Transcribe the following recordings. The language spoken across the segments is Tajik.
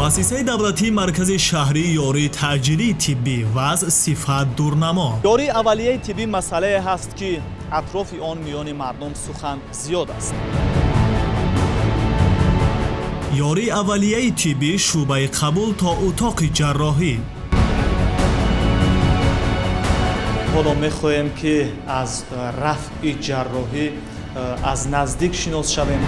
Муассисаи давлатии маркази шаҳрии ёрии таъҷилии тиббӣ: вазъ, сифат, дурнамо. Ёрии аввалияи тиббӣ масъалае ҳаст, ки атрофи он миёни мардум сухан зиёд аст. Ёрии аввалияи тиббӣ: шӯъбаи қабул то утоқи ҷарроҳӣ. Ҳоло мехоҳем, ки аз рафъи ҷарроҳӣ аз наздик шинос шавем.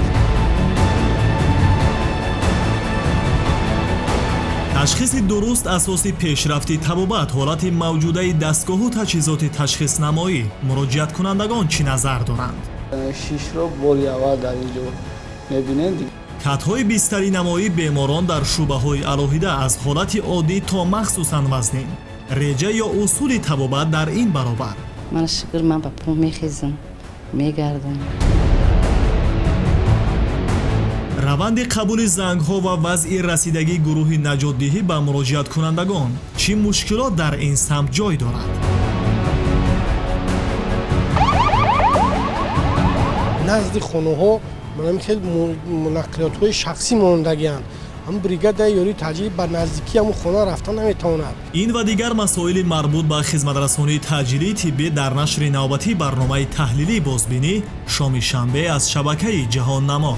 Ташхиси дуруст асоси пешрафти табобат. Ҳолати мавҷудаи дастгоҳу таҷҳизоти ташхиснамоӣ. Муроҷиаткунандагон чӣ назар доранд? Шишро бори аввал дар ин ҷо мебинем. Катҳои бистаринамоии беморон дар шӯъбаҳои алоҳида, аз ҳолати оддӣ то махсусан вазнин. Реҷа ё усули табобат дар ин баробар. Ман, шукр, ман ба по мехезам, мегардам. Раванди қабули зангҳо ва вазъи расидагии гурӯҳи наҷотдиҳӣ ба муроҷиаткунандагон. Чӣ мушкилот дар ин самт ҷой дорад? Назди хонаҳо манам хел нақлиётҳои шахсӣ мондагианд. Ҳам бригадаи ёрии таъҷилӣ ба наздикии ҳамун хона рафта наметавонад. Ин ва дигар масоили марбут ба хизматрасонии таъҷилии тиббӣ дар нашри навбатии барномаи таҳлилии «Бозбинӣ» шоми шанбе аз шабакаи «Ҷаҳоннамо».